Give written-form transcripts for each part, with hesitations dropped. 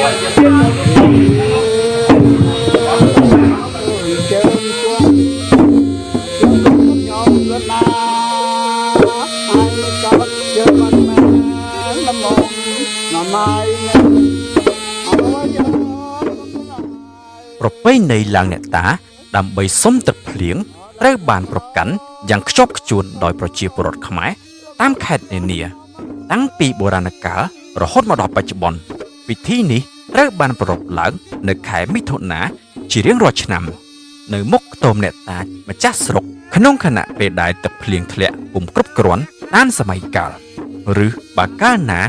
ជើងជួងជើងញោមលណាហើយកោតជើងមិនមែនលមងណម៉ៃអរយោ ប្រពៃណីឡើងអ្នកតា ដើម្បីសុំទឹកភ្លៀងត្រូវបានប្រកាន់យ៉ាងខ្ជាប់ខ្ជួនដោយប្រជាពលរដ្ឋខ្មែរតាមខេត្តនានា តាំងពីបុរាណកាលរហូតមកដល់បច្ចុប្បន្នពិធីនេះត្រូវបានប្រារព្ធឡើងនៅខែមិថុនាជារៀងរាល់ឆ្នាំ នៅមុខខ្ទមអ្នកតាម្ចាស់ស្រុកក្នុងខណៈពេលដែលទឹកភ្លៀងធ្លាក់ពុំគ្រប់គ្រាន់តាមសម័យកាលឬបើកាលណា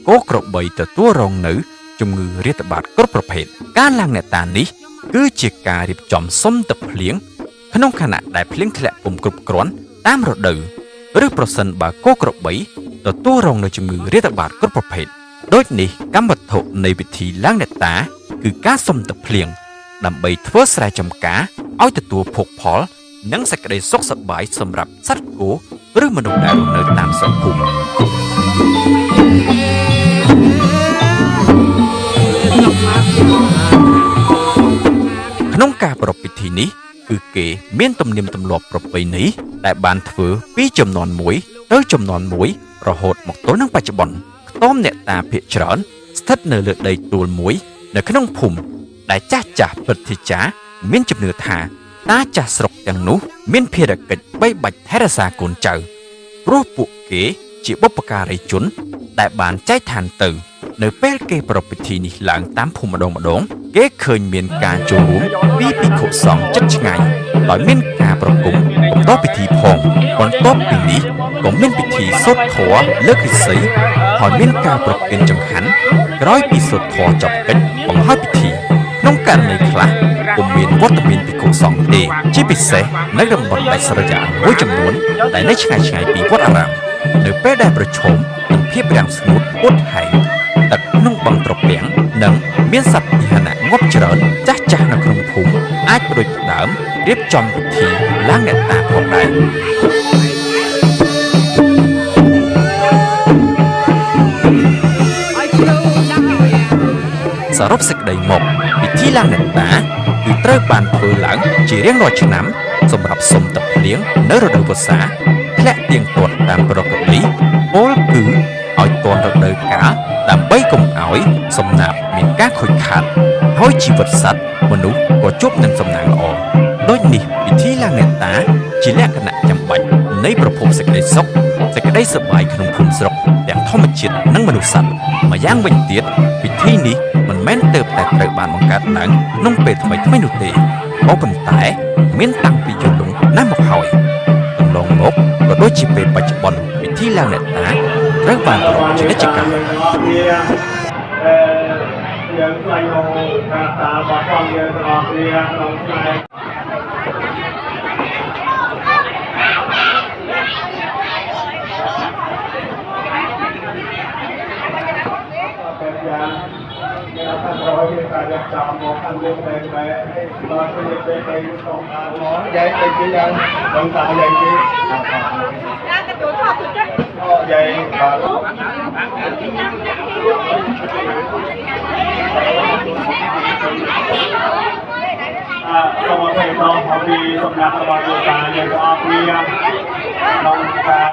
គោក្របីទទួលរងនៅជំងឺរាតត្បាតគ្រប់ប្រភេទការឡើងអ្នកតានេះ គឺជាការរៀបចំសុំទឹកភ្លៀងក្នុងខណៈដែលភ្លៀងធ្លាក់ពុំគ្រប់គ្រាន់តាមរដូវឬប្រសិនបើគោក្របីទទួលរងនៅជំងឺរាតត្បាតគ្រប់ប្រភេទដូចនេះកម្មវត្ថុនៃពិធីឡើងអ្នកតា គឺការសុំទឹកភ្លៀងដើម្បីធ្វើស្រែចម្ការឲ្យទទួលភោគផល និងសេចក្តីសុខសប្បាយសម្រាប់សត្វគោឬមនុស្សដែលរស់នៅតាមស្រុកភូមិ ក្នុងការប្រារព្ធពិធីនេះគឺគេមានទំនៀមទម្លាប់ប្រពៃណីដែលបានធ្វើពីចំនួនមួយទៅចំនួនមួយរហូតមកទល់នឹងបច្ចុប្បន្នខ្ទមអ្នកតាភាគច្រើនស្ថិតនៅលើដីទួលមួយនៅក្នុងភូមិដែលចាស់ចាស់ព្រឹទ្ធាចារ្យមានជំនឿថាតាចាស់ស្រុកទាំងនោះមានភារកិច្ចបីបាច់ថែរក្សាកូនចៅព្រោះពួកគេជាបុព្វការីជនដែលបានចែកឋានទៅ នៅពេលគេប្រារព្ធពិធីនេះឡើងតាមភូមិម្ដងម្ដងគេឃើញមានការចូលរួមពីភិក្ខុសង្ឃជិតឆ្ងាយដោយមានការប្រគំកំដរពិធីផងបន្ទាប់ពីនេះក៏មានពិធីសូត្រធម៌លើកឫស្សីហើយមានការប្រគេនចង្ហាន់ក្រោយពីសូត្រធម៌ចប់កិច្ចបង្ហើយពិធីក្នុងករណីខ្លះពុំមានវត្តមានភិក្ខុសង្ឃទេជាពិសេសនៅតំបន់ដាច់ស្រយាលមួយចំនួនដែលនៅឆ្ងាយៗពីវត្តអារាមនៅពេលដែលប្រឈមនឹងភាពរាំងស្ងួតអួតហែង ទឹកក្នុងបឹងត្រពាំងនិងមានសត្វពាហនៈងាប់ច្រើនចាស់ចាស់នៅក្នុងភូមិអាចផ្ដួចផ្ដើមរៀបចំពិធីឡើងអ្នកតាផងដែរសរុបសេចក្តីមកពិធីឡើងអ្នកតាគឺត្រូវបានធ្វើឡើងជារៀងរាល់ឆ្នាំសម្រាប់សុំទឹកភ្លៀងនៅរដូវវស្សាធ្លាក់ទៀងទាត់តាមប្រក្រតីពោលគឺឲ្យទាន់រដូវកាលដើម្បីកុំឲ្យសំណាបមានការខូចខាតហើយជីវិតសត្វមនុស្សក៏ជួបនឹងសំណាងល្អដូចនេះពិធីឡើងអ្នកតាជាលក្ខណៈចាំបាច់នៃប្រភពសេចក្តីសុខសេចក្តីសប្បាយក្នុងភូមិស្រុកទាំងធម្មជាតិនិងមនុស្សសត្វម្យ៉ាងវិញទៀតពិធីនេះមិនមែនទើបតែត្រូវបានបង្កើតឡើងក្នុងពេលថ្មីៗនោះទេក៏ប៉ុន្តែមានតាំងពីយូរលង់ណាស់មកហើយកន្លងមកក៏ដូចជាពេលបច្ចុប្បន្នពិធីឡើងអ្នកតាត្រូវបានប្រារព្ធជានិច្ចកាល គ្នាអឺយើងថ្លៃក្នុងការតារបស់ផងយើងទាំងអស់គ្នាក្នុងថ្ងៃ ពេលយ៉ាងគេថាក្រោយគេការរៀបចំមកខាងលើបែបបែបដល់ពេលពេលពេលក្នុងអាមកយាយទៅគេយ៉ាងបងតាយាយគេអូយាយបាទអឺសូមអភ័យទោសពីសំណាក់របស់លោកតាយើងទាំងអស់គ្នាក្នុងការ